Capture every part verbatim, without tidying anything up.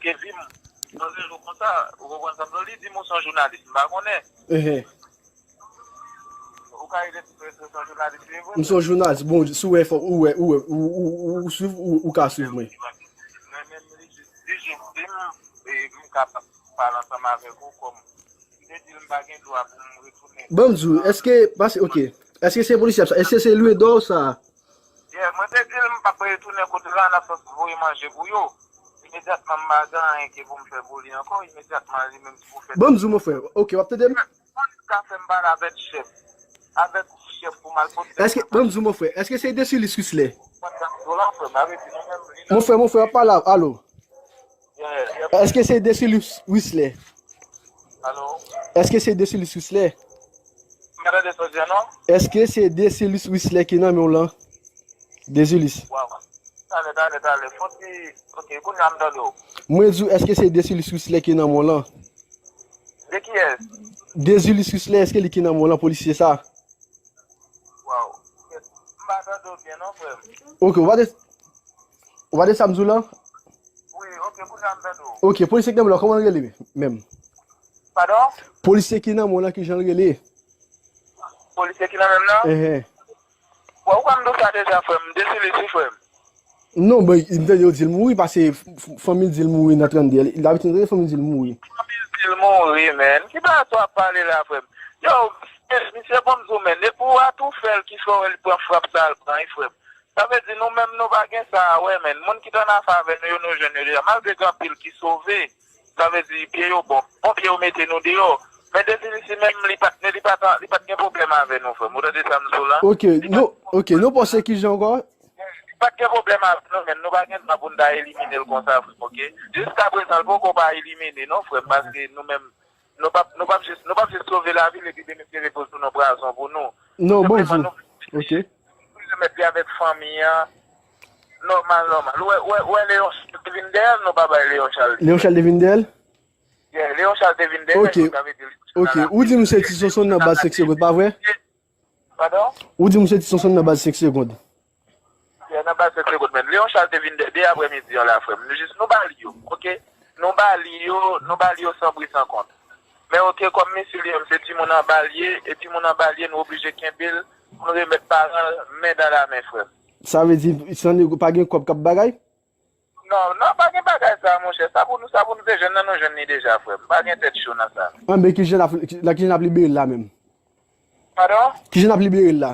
Ke vi m nan rezo konsa, ou konprann sa m di w? Li di m ou se yon jounalis, m pa konnen. Ehe. Ou ka rete sou rezo, se yon jounalis li ye vre? M se yon jounalis, bon, si w wè, fò, ou wè, ou wè, ou, ou, ou, ou swiv, ou, ou ka swiv mwen. Mwen menm, li jis, li jis di m, e, m kapab pale ansanm avèk ou kòm. Li te di l m pa gen dwa pou m retounen. Ban m di w, èske, pase, ok, èske se polisye ap sa, èske se lwedò sa? Yeah, mwen te di l m p ap retounen kote la, nan sans voye manje pou yo. Imedyatman, m pa gen anyen ke pou m fè pou li ankò. Imedyatman, li menm ki pou fè. Ban m di w, mon frè. Ok, w ap tande m? Polis ka fè m pale avèk chèf. Avèk chèf pou m al pote. Èske, ban m di w, mon frè, èske se Desilis Wisley? Mon frè, mon frè, w ap pale, alo? Yeah, yeah. Èske se Desilis Wisley? Alo? Èske se Desilis Wisley? M pa tande sa w di a non. Èske se Desilis Wisley ki nan men w lan? Desilis. Waw. Talè, talè, talè. Fò ti, ok, kounye a m tande w. Mwen di w, èske se Desilis Wisley ki nan men w lan? De kiyès? Desilis Wisley, èske li ki nan men w lan, polisye sa? Waw. M pa tande w byen non, frè m. Ok, ou pa de, ou pa de sa m di w lan? Wi, ok, kounye a m tande w. Ok, polisye ki nan men w lan, kòman l rele menm? Padon? Polisye ki nan men w lan, ki jan l rele? Polisye ki nan men m nan? Ehe. Bon, ou konn m di w sa deja, frè m. Desilis wi, frè m. Non, bon, m tande yo di l mouri, paske f-, f-, fanmi l di l mouri nan trannde. Dabitid, m tande fanmi l di l mouri. Fanmi l di l mouri, man. Ki bagay sa w ap pale la, frè m? Yo, misye, bon, m di w, man, epi w atoufè l ki fè w wè l pran frap sa l pran, wi, frè m. Sa vle di, nou menm, nou pa gen sa a wè, man. Moun ki t annafè avè nou yo, nou jwenn yo deja. Malgre gen anpil ki sove, sa vle di, pye yo bon. Bon pye yo mete nou deyò. Men Desilis li menm, li pa t, li pa t, li pa t gen pwoblèm avè nou, frè m. Ou tande sa m di w la? Ok, nou, ok, nou panse ki jan ankò? Li pa t gen pwoblèm avè nou, men nou pa gen dwa pou n ta elimine l konsa, frè m, ok? Jiskaprezan, l poko pa elimine, non, frè m, paske nou menm, nou p ap, nou p ap jis, nou p ap jis sove lavi l epi demisye repoze nan prizon pou nou. Non, bon, senpleman, nou, ok. Pou remèt li avèk fanmi an, nòmal, nòmal. Ou wè, ou wè, ou wè Leon Charles te vin dèyè l, nou pa bay Leon Charles. Leon Charles te vin dèyè l? Yeah, Leon Charles te vin dèyè l, ok, sa vle di li te nan la. Ok, ou di m se Ti Sonson nan baz senk segonn, pa vre? Padon? Ou di m se Ti Sonson nan baz senk segonn. Yeah, nan baz senk segonn, men Leon Charles te vin de, de aprèmidi an la, frè m. Nou jis, nou ba li yo, ok? Nou ba li yo, nou ba li yo san pri san kont. Men ok, kòm misye li menm se timoun anba l ye, e timoun anba l ye, nou oblije kenbe l pou n remèt paran l men dan la men, frè m. Sa vle di, san nego, pa gen kòb k ap bagay? Non, non, pa gen bagay sa, monchè. Sa pou nou, sa pou nou te jwenn nan, nou jwenn li deja, frè m. Pa gen tèt cho nan sa. Anben, kijan n ap, la, kijan n ap libere l la menm? Padon? Kijan n ap libere l la?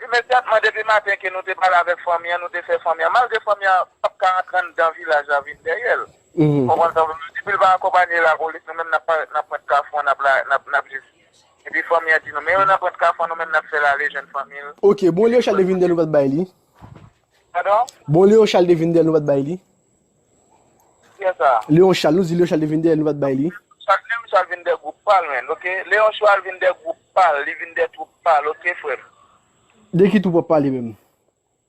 Imedyatman, depi maten ke nou te pale avèk fanmi an, nou te fè fanmi an, malgre fanmi an p ap ka antre anndan vilaj la vin dèyè l. Mhm. Konprann sa, depi l pa akonpanye lapolis, nou menm n ap, n ap pran kafou an, n ap la, n ap, n ap jis. Epi fanmi an di nou, men yo nan pran kafou an, nou menm n ap fè l ale jwenn fanmi l. Ok, bon, Leon Charles te vin dèyè l, nou pa t bay li. Padon? Bon, Leon Charles te vin dèyè l, nou pa t bay li. Kiyès sa? Leon Charles, nou di Leon Charles te vin dèyè l, nou pa t bay li. Leon Charles vin dèyè gwoup pa l, menn, ok? Leon Charles vin dèyè gwoup pa l, li vin dèyè twoup pa l, ok, frè m? De ki twoup w ap pale menm?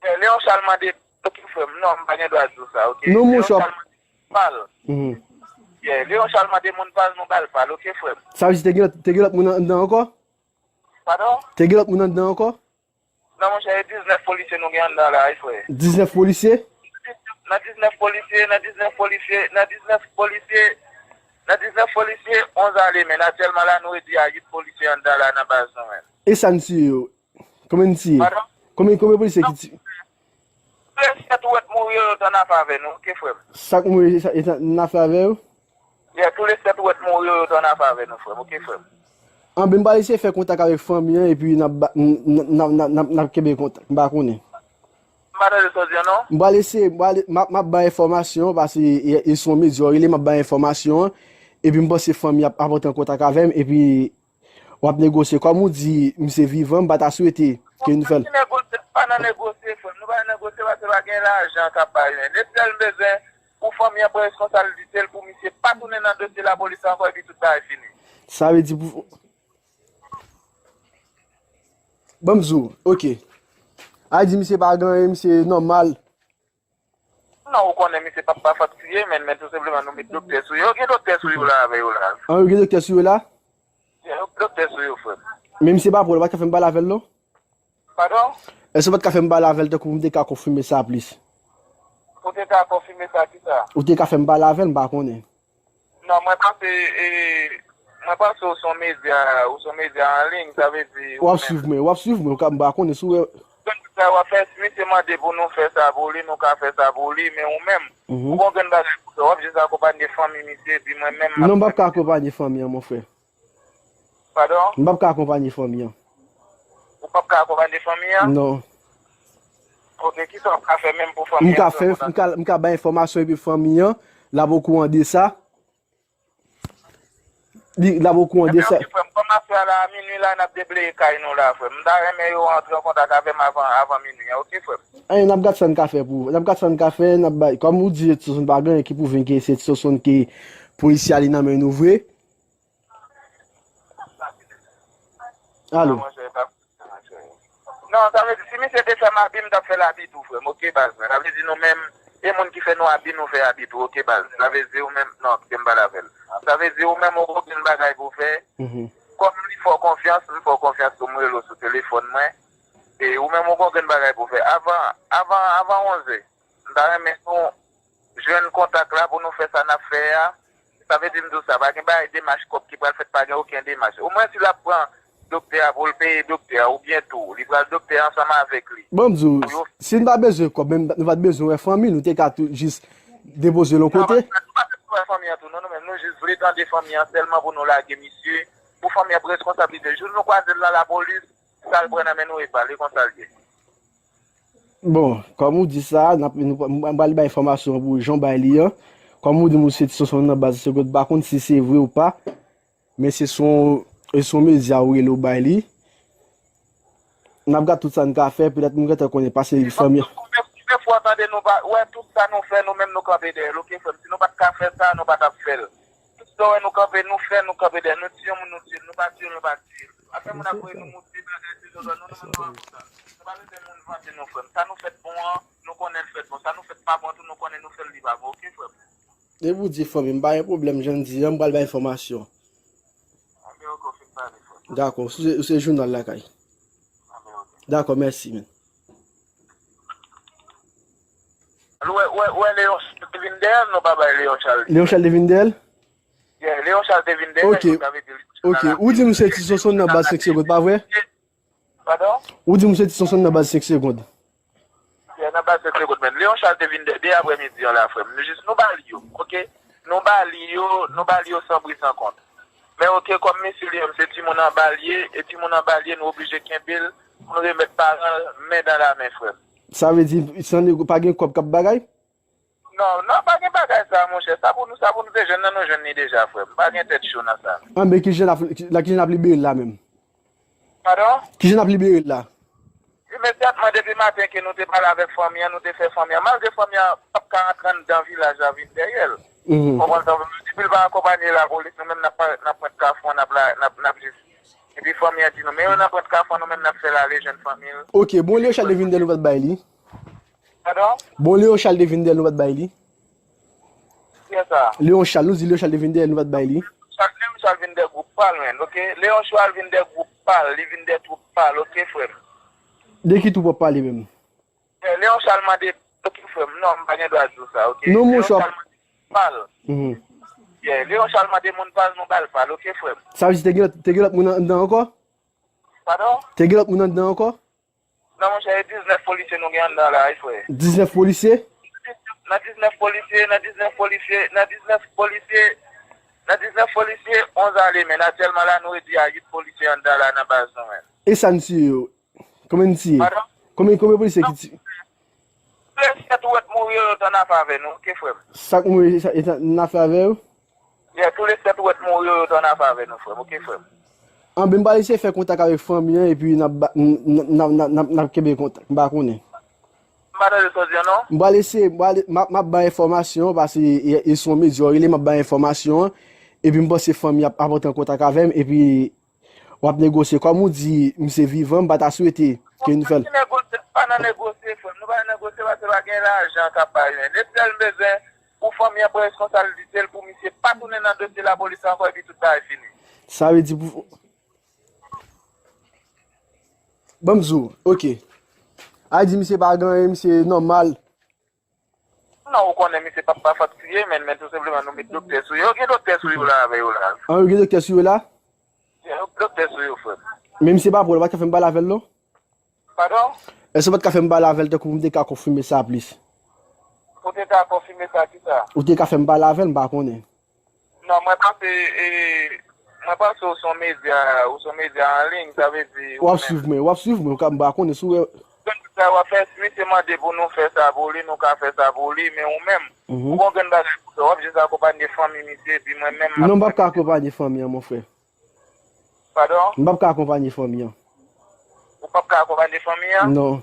Eh, Leon Charles mande, ok, frè m, non, m pa gen dwa di w sa, ok? Non, monchè. Leon Charles mande pa l. Mhm. Yeah, Leon Charles mande moun pa l, nou ba l pa l, ok, frè m? Sa vle di te gen lòt, te gen lòt moun anndan ankò? Padon? Te gen lòt moun anndan ankò? Non, monchè, e diznèf polisye nou gen anndan la, wi, frè. Diznèf polisye? Nan diznèf polisye, nan diznèf polisye, nan diznèf polisye, nan diznèf polisye, onz ale, men aktyèlman la, nou redui a uit polisye anndan la, nan baz nou, men. E sa n tiye yo? Konbyen n tiye? Padon? Konbyen, konbyen polisye ki tiye? Tou le sèt ou wè t mouri yo, yo t annafè avè nou, ok, frè m? Sa k mouri, sa, yo t annafè avè yo? Yeah, tou le sèt ou wè t mouri yo, yo t annafè avè nou, frè m, ok, frè m? Anben, m pral eseye fè kontak avèk fanmi an, epi n ap ba, n, n, n, n, n, n ap kenbe kontak, m pa konnen. M pa tande sa w di an, non. M pral eseye, m pral, m ap, m ap bay enfòmasyon, paske e, e se yon medya w rele, m ap bay enfòmasyon an, epi m panse fanmi an ap, ap antre an kontak avè m, epi w ap negosye. Kòm ou di, misye vivan, m pa ta swete ke nou fè l. Pa nan negosye, pa nan negosye, frè m. Nou pa nan negosye paske pa gen lajan k ap bay, men. Lesyèl m bezwen pou fanmi an pran reskonsablite l, pou misye pa tounen nan dosye lapolis ankò, epi tout bagay fini. Sa vle di pou, ban m di w, ok. A di misye pa gen anyen, misye nòmal. Non, ou konnen misye p ap pa fòt kriye, men, men tou senpleman nou met doktè sou yo. Gen doktè sou yo la avè yo la. An, yo gen doktè sou yo la? Gen doktè sou yo, frè m. Men misye pa pran, ou pa t ka fè m pale avè l, non? Padon? Èske ou pa t ka fè m pale avè l tankou pou m te ka konfime sa plis? Ou te ka konfime sa, kisa? Ou te ka fè m pale avè l, m pa konnen. Non, mwen panse, e, mwen panse ou se yon medya, ou se yon medya an liy, sa vle di, ou menm. W ap swiv mwen, w ap swiv mwen, ou ka, m pa konnen si w wè. Sa w ap fè, si misye mande pou nou fè sa pou li, nou ka fè sa pou li, men ou menm, ou gon grenn bagay pou fè, w ap jis akonpanye fanmi misye, epi mwen menm, m ap. Non, m p ap ka akonpanye fanmi an, mon frè. Padon? M p ap ka akonpanye fanmi an. Ou p ap ka akonpanye fanmi an? Non. Ok, kisa w ap ka fè menm pou fanmi an? M ka fè, m ka, m ka bay enfòmasyon epi fanmi an, l ap okouran de sa. Li, l ap okouran de sa. Ebyen, ok, frè m, kòm apre a la, a minui la, n ap debleye kay nou la, frè m. M ta renmen yo antre an kontak avè m avan, avan minui an, ok, frè m? Anyen, n ap gad sa n ka fè pou, n ap gad sa n ka fè, n ap bay, kòm ou di, Edson pa gen anyen ki pwouve ke se Edson ki polisye a li nan men nou vre. Alo. Non, sa vle di, si misye te fè m abi, m t ap fè l abi tou, frè m. Ok, baz mwen. Sa vle di, nou menm, e moun ki fè nou abi, nou fè abi tou. Ok, baz. Sa vle di, ou menm, non, kite m pale avè l. Sa vle di, ou menm, ou gen bagay pou fè. Kòm li fè w konfyans, m fè w konfyans tou, m rele w sou telefòn mwen. E ou menm, ou gen bagay pou fè. Avan, avan, avan onzè, m ta renmen nou jwenn kontak la pou nou fè sa n ap fè a. Sa vle di m di w sa, pa gen bagay demach kòb ki pral fèt, pa gen okenn demach. Omwen si l ap pran doktè a pou l peye doktè a, oubyen tou, li pral doktè a ansanm avèk li. Bon, m di w, si n pa bezwen kòb, menm nou pa t bezwen wè fanmi, nou te ka tou jis depoze l yon kote. Non, nou pa bezwen wè fanmi an tou, non, nou menm, nou jis vle tande fanmi an sèlman pou nou lage misye, pou fanmi an pran reskonsablite. Jou nou kwaze l nan lapolis, sa l pran nan men nou e pa l, e konsa l ye. Bon, kòm ou di sa, n ap, nou, m pral bay enfòmasyon an pou jan w bay li an. Kòm ou di m ou se ti Sonson nan baz Senkant, m pa konn si se vre ou pa, men se son, se son medya ou rele ou bay li. N ap gad tout sa n ka fè, petèt nou gentan konnen pase fanmi an. Premye fwa w tande nou pa wè tout sa nou fè, nou menm nou kanpe dèyè l, ok, frè m? Si nou pa t ka fè sa, nou pa t ap fè l. Tout sa w wè nou kanpe, nou fè, nou kanpe dèyè l. Nou tiye yon moun, nou tiye l. Nou pa tiye l, nou pa tiye l. Apre moun ap voye nou moute bagay, se zòzò, nou, nou, nou, nou, nou pa bezwen moun vante nou, frè m. Sa nou fèt bon an, nou konnen l fèt bon. Sa nou fèt pa bon tou, nou konnen nou fè l li pa bon, ok, frè m? Depi w di fanmi m, pa gen pwoblèm, jan n di an, m pral bay enfòmasyon. Anben, ok, ou fin pale, frè m. Dakò, ou se, ou se jounal lakay. Anben, ok. Dakò, mèsi, men. Ou wè, ou wè, ou wè Leon Charles te vin dèyè l, nou pa bay Leon Charles. Leon Charles te vin dèyè l? Yeah, Leon Charles te vin dèyè l, ok, sa vle di Leon Charles. Ok, ou di m se ti Sonson nan baz Senk Segonn, pa vre? Padon? Ou di m se ti Sonson nan baz Senk Segonn. Yeah, nan baz Senk Segonn, men Leon Charles te vin de, de aprèmidi an la, frè m. Nou jis, nou ba li yo, ok? Nou ba li yo, nou ba li yo san bri san kont. Men ok, kòm mesye li menm se timoun anba l ye, e timoun anba l ye, nou oblije kenbe l pou n remèt paran l men dan la men, frè m. Sa vle di, san nego, pa gen kòb k ap bagay? Non, non, pa gen bagay sa, monchè. Sa pou nou, sa pou nou te jwenn nan, nou jwenn li deja, frè m. Pa gen tèt cho nan sa. Anben, kijan n ap, la, kijan n ap libere l la menm? Padon? Kijan n ap libere l la? Imedyatman, depi maten ke nou te pale avèk fanmi an, nou te fè fanmi an. Malgre fanmi an p ap ka antre anndan vilaj la vin dèyè l. Konprann sa, depi l pa akonpanye lapolis, nou menm n ap parèt nan pwent Kafou an, n ap la, n ap, n ap jis. Epi fanmi an di nou, men yo nan pwent Kafou an, nou menm n ap fè l ale jwenn fanmi l. Ok, bon, Leon Charles te vin dèyè l, nou pa t bay li. Padon? Bon, Leon Charles te vin dèyè l, nou pa t bay li. Kiyès sa? Leon Charles, nou di Leon Charles te vin dèyè l, nou pa t bay li. Leon Charles vin dèyè gwoup pa l, men, ok? Leon Charles vin dèyè gwoup pa l, li vin dèyè twoup pa l, ok, frè m? De ki twoup w ap pale menm? Eh, Leon Charles mande, ok, frè m, non, m pa gen dwa di w sa, ok? Non, monchè. Leon Charles mande pa l. Yeah, Leon Charles mande moun pa l, nou ba l pa l, ok, frè m? Sa vle di te gen lòt, te gen lòt moun anndan ankò? Padon? Te gen lòt moun anndan ankò? Non, monchè, e diznèf polisye nou gen anndan la, wi, frè. Diznèf polisye? Nan diznèf polisye, nan diznèf polisye, nan diznèf polisye, nan diznèf polisye, onz ale, men aktyèlman la, nou redui a uit polisye anndan la nan baz nou, men. E sa n tiye yo? Konbyen n tiye? Padon? Konbyen, konbyen polisye ki tiye? Tou le sèt ou wè t mouri yo, yo t annafè avè nou, ok, frè m? Sa k mouri, sa, yo t annafè avè yo? Yeah, tou le sèt ou wè t mouri yo, yo t annafè avè nou, frè m, ok, frè m? Anben, m pral eseye fè kontak avèk fanmi an, epi n ap ba, n, n, n, n, n, n ap kenbe kontak, m pa konnen. M pa tande sa w di an, non. M pral eseye, m pral, m ap, m ap bay enfòmasyon, paske e, e se yon medya w rele, m ap bay enfòmasyon an, epi m panse fanmi an ap, ap antre an kontak avè m, epi w ap negosye. Kòm ou di, misye vivan, m pa ta swete ke nou fè l. Pa nan negosye, pa nan negosye, frè m. Nou pa nan negosye paske pa gen lajan k ap bay, men. Lesyèl m bezwen pou fanmi an pran reskonsablite l, pou misye pa tounen nan dosye lapolis ankò, epi tout bagay fini. Sa vle di pou, ban m di w, ok. A di misye pa gen anyen, misye nòmal. Non, ou konnen misye p ap pa fatige, men, men tou senpleman nou met doktè sou yo. Gen doktè sou yo la avè yo la. An, yo gen doktè sou yo la? Gen doktè sou yo, frè m. Men misye pa pran, ou pa t ka fè m pale avè l, non? Padon? Èske ou pa t ka fè m pale avè l tankou pou m te ka konfime sa plis? Pou te ka konfime sa ki sa? Ou te ka fè m pale avè l, m pa konnen. Non, mwen pase, e, mwen pase ou se yon medya, ou se yon medya an liy, sa vle di W ap swiv mwen, w ap swiv mwen, ou ka, m pa konnen si w wè. Sa w ap fè, misye mande pou nou fè sa pou li, nou ka fè sa pou li, men ou menm, ou gon grenn bagay pou fè, w ap jis akonpanye fanmi misye, epi mwen menm, m ap... Non, m p ap ka akonpanye fanmi an, mon frè. Padon? M p ap ka akonpanye fanmi an. Ou p ap ka akonpanye fanmi an? Non.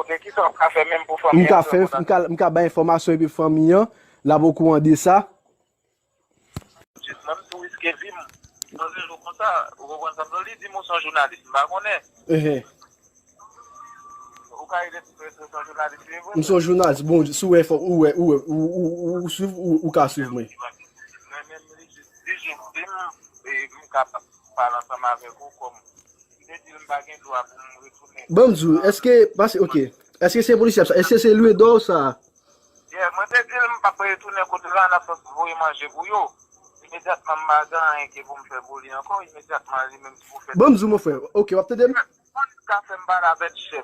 Ok, kisa w ap ka fè menm pou fanmi an? M ka fè, m ka, m ka bay enfòmasyon epi fanmi an, l ap okouran de sa. Jis mwen, m tou riske vi m. Nan rezo konsa, ou konprann sa m di w, li di m ou se yon jounalis, m pa konnen. Ehe. Ou ka rele tou prèske se yon jounalis, li vre. M se yon jounalis, bon, si w wè, fò, ou wè, ou wè, ou, ou, ou, ou swiv, ou, ou ka swiv mwen. Mwen menm, li jis, li jis di m, e, m kapab pale ansanm avèk ou kòm. M te di l m pa gen dwa pou m retounen. Ban m di w, èske, pase, ok, èske se polisye ap sa, èske se lwedò sa? Yeah, mwen te di l m p ap retounen kote la, nan sans voye manje pou yo. Imedyatman m pa gen anyen ke pou m fè pou li ankò, imedyatman li menm ki pou fè. Ban m di w, mon frè, ok, w ap tande m? Moun ka fè m pale avèk chèf,